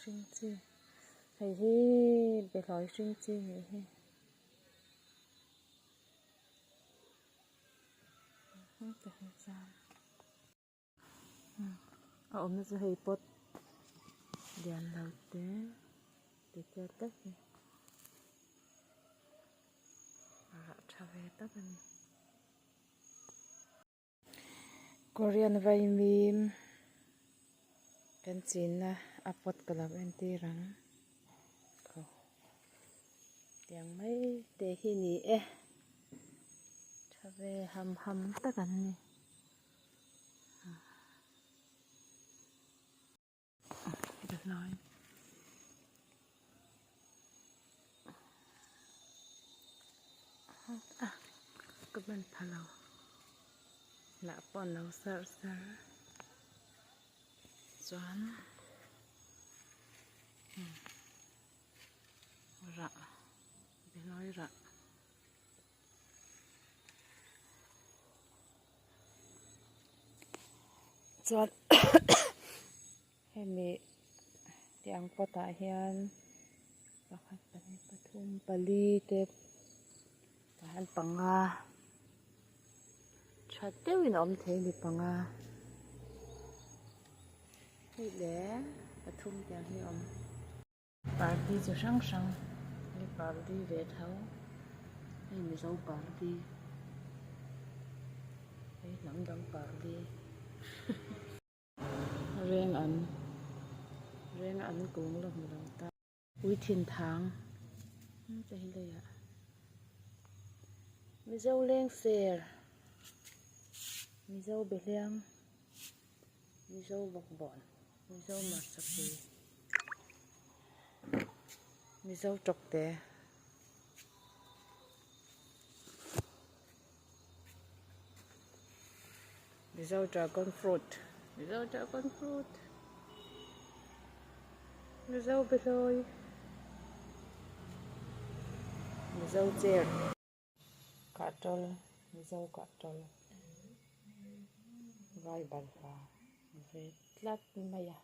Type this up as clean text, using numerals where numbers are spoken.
hring chi hei hi behlawi hring chi nih hi a awmna chu hei pot lian lo te ti chiat tak hi a rah tha ve tak a ni. Korean vaimim kan chinna a pot ka lo entir ang khaw tiang mai te hi ni e tha ve ham ham tak an ni. Ka ban pha lo lah pawh an lo sarh sarh chuan rah behlawi rah. Chuan hemi tiang pot ah hian pakhat pahnih pathum pali te tah hian panga tha deuhin a awm thei a ni panga hei leh pathum tiang hi a awm. Party chi hrang hrang hei party ve tho hei mizo party hei hnam dang party reng an reng an kung la hmu lo ta ui thin thang te hi leiah mizo leng ser mizo behliang mizo bawkbawn. Mizo Marsapui Mizo Tawkte Mizo Dragon Fruit Mizo Dragon Fruit Mizo Behlawi Mizo Chair Kahṭawl Mizo kahṭawl Vai balhla ve tlat mai a.